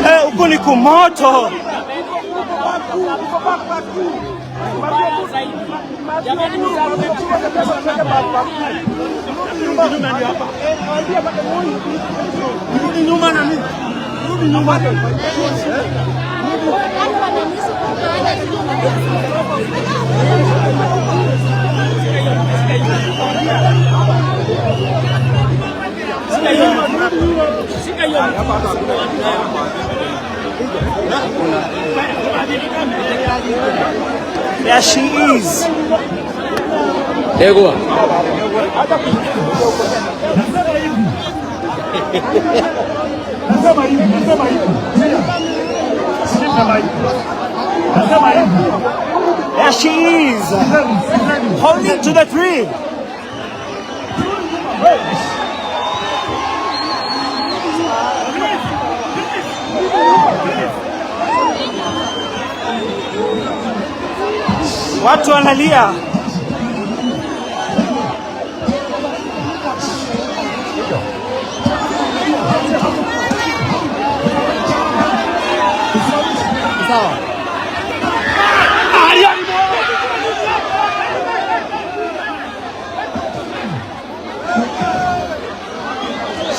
Eh, huku ni kumoto. There she is. Ndegwa. There she is. Holding to the tree. Watu wanalia.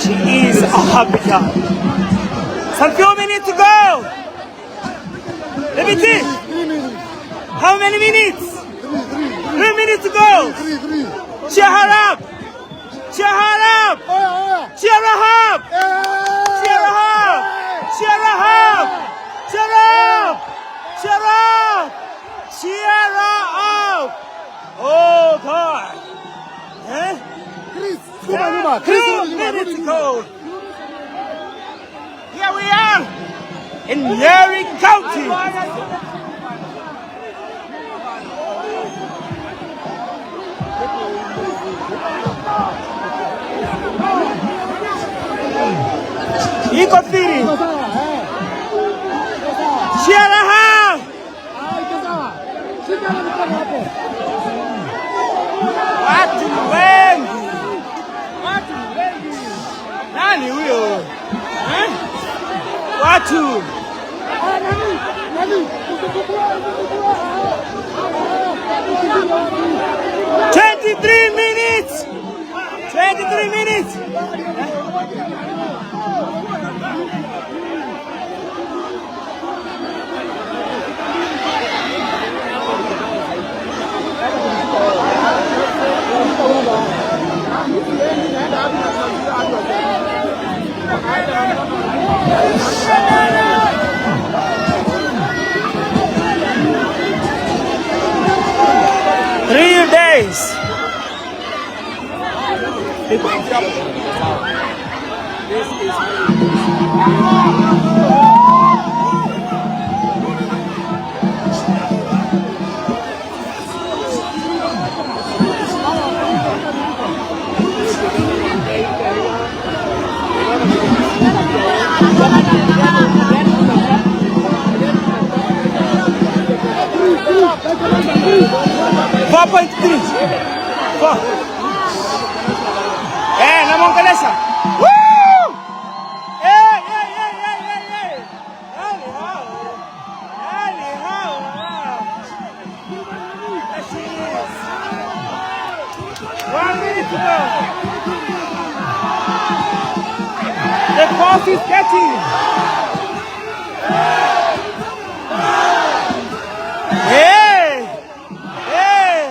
She is a happy girl. Some few minutes to go. Let. How many minutes? 3 minutes to go. Cheer her up. Cheer her up. Cheer her up. Cheer her up. Cheer her up. Cheer up. Cheer up. Cheer her up. Oh God. Eh? 2 minutes to go. Here we are in Nyeri County. Iko three. Cheer her. Watu ni wengi. Watu ni wengi. Nani huyo? Eh? Watu. 23 minutes. 23 minutes. 3 days. 4.3. Four. Eh, namwongelesha. Woo! Eh, eh, eh, eh, eh, eh. Nani hao? Nani hao? There she is. 1 minute to go. The force is getting. Hey! Hey!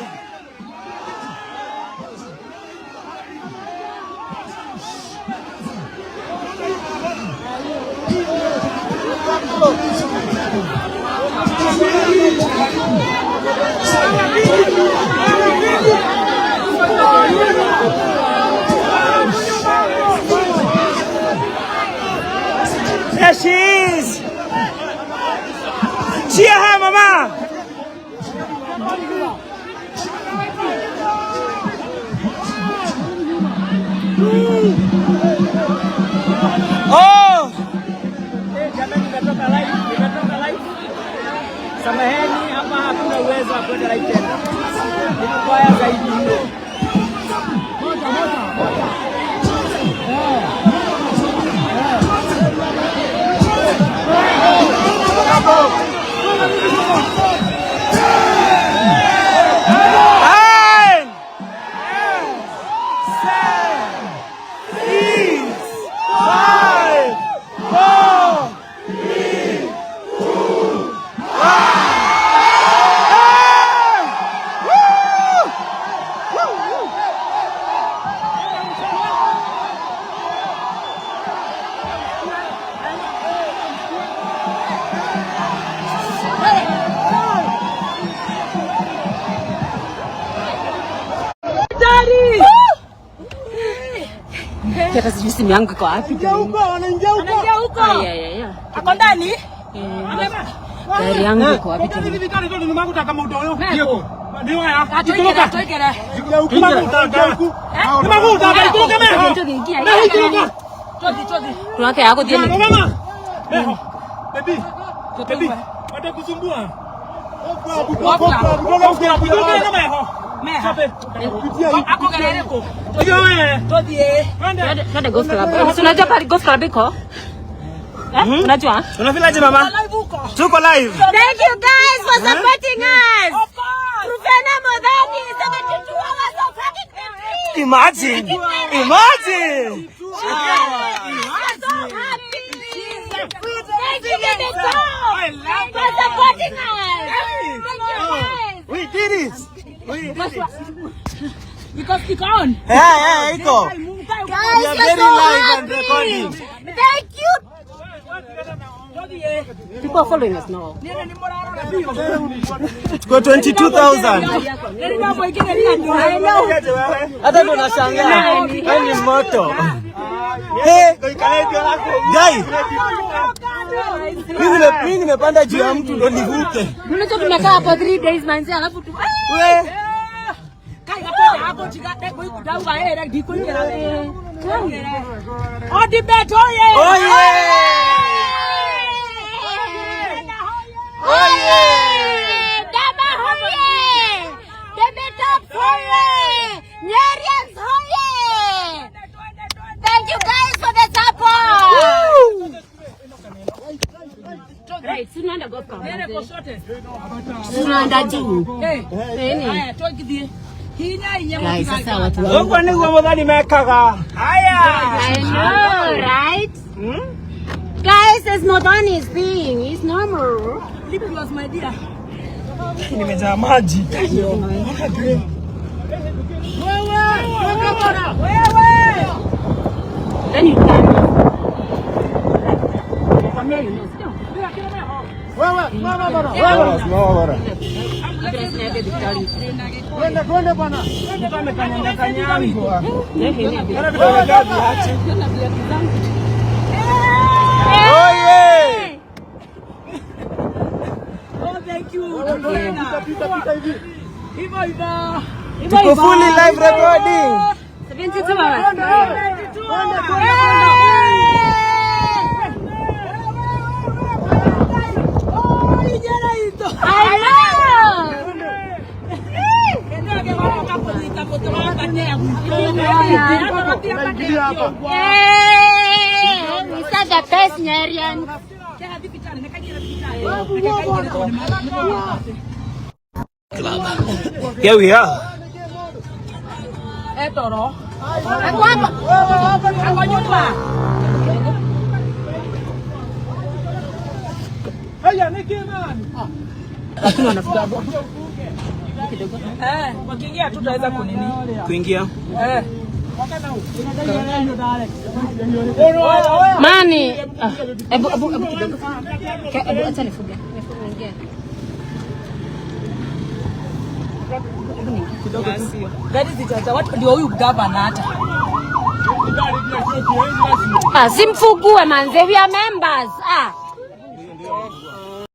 There she is! Cheer her, mama! Oh! Samaheni, hapa hakuna uwezo wa kwenda live tena. Ni mbaya zaidi mno. Nine, seven, six, five, four, three, two, one. Hey! Woo! Woo, woo. Hata sijui simu yangu iko wapi. Anaingia huko. Ay, ay, ay, ay. Ako ndani? Gari yangu iko wapi tena? Atoikere. Tothi, tothi. Tunake yako thiĩ nĩ- Watakusumbua. Meha. Akogerere kũ? Tothi, eh. Twende golf club. Si unajua pale golf club iko? Eh? Unajua? Unafeel aje, mama? Live huko. Tuko live. Thank you guys for supporting us. Of course. Rufena Modhani, 72 hours of fucking victory. Imagine. Imagine. I'm so happy. Thank you, Baby Tom, for supporting us. Thank you guys. We did it. We did it. Because kick on. Yeah, iko. Guys, We are we're very so live and happy. recording. Thank you. People are following us now. Tuko 22,000. Hata ndo nashangaa. Wewe ni moto. Hey, guy. Mimi nimepanda juu ya mtu ndo nivuke. Unajua tumekaa hapo 3 days manzi, alafu tu We. Odibet oye! Oh yeah! Oh yeah! Dama hoye! Baby Tops hoye! Nyerians hoye! Thank you guys for the support. Right, si tunaenda golf club. Tunaenda juu. Nini? Guys, sasa watu wangu. Huko niguo muthani mekaga. Haya. I know, right? Guys, it's Modani's thing. It's normal. Nimejaa maji. Then you can. From here you know, sio? Labda sina yake daktari. Kanyangwa. Eh, eh, Ana vidole ngapi ache? na viatu zangu. Oh yeah! Oh, thank you. Hivyo hivyo. Tuko fully live recording. 72 hours. I know. Hey, we said the best Nyerian. Here we are. Etoro. Ako hapa. Ako nyumba. Lakini wanafuga hapo. Kidogo. Eh, wakiingia tu tutaweza kunini. Kuingia. Eh. Mani. Ah, ebu ebu ebu kidogo. Ebu acha nifuge. Nifuge ingia. Gari zitacha watu ndio huyu gavana hata. Ah, simfugue manze, we are members. Ah.